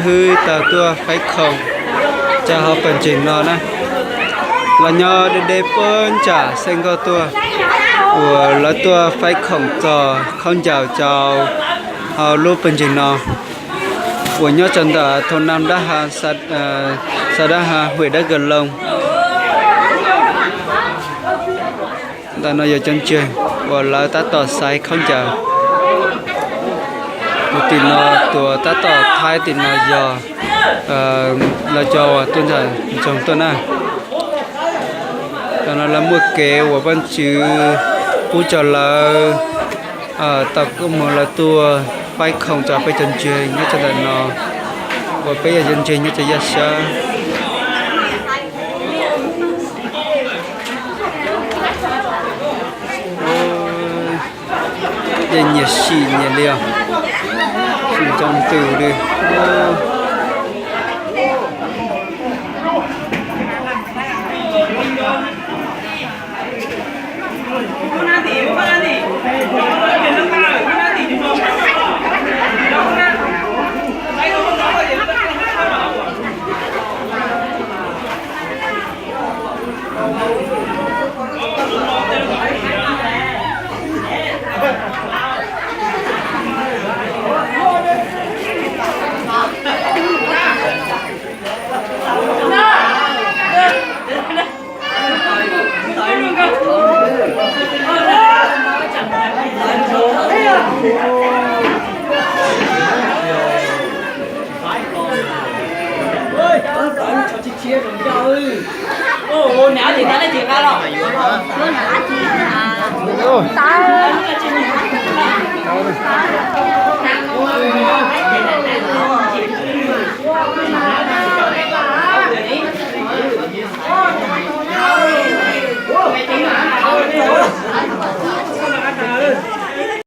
Hwj tau tuaj faib khoom rau hauv pawg ntseeg no na. Los nyob deb deb puag nram Xeev Nkauj tuaj, uas lawv tuaj faib khoom txog khaub ncaws rau hauv lub pawg ntseeg no, uas nyob rau ntawm Thôn Năm Đá Hang, xã Đá Hang, huyện Đắk Gờ Lông. Ntawm no yog cov ntseeg uas lawv tab tom xaiv khaub ncaws. Tus tim no, tus tab tom thaij tim no yog lawv cov uas tuaj ntawm ntsoog tuaj na. Ntawm no lawv muaj kev uas Vajtswv pub rau lawv tau koob hmoov lawv tuaj faib khoom rau peb cov ntseeg nyob rau ntawm no, uas peb yog cov ntseeg nyob rau Yaj Sab. Yeej nyias sim nyias li os, sim ntsoov ntws li.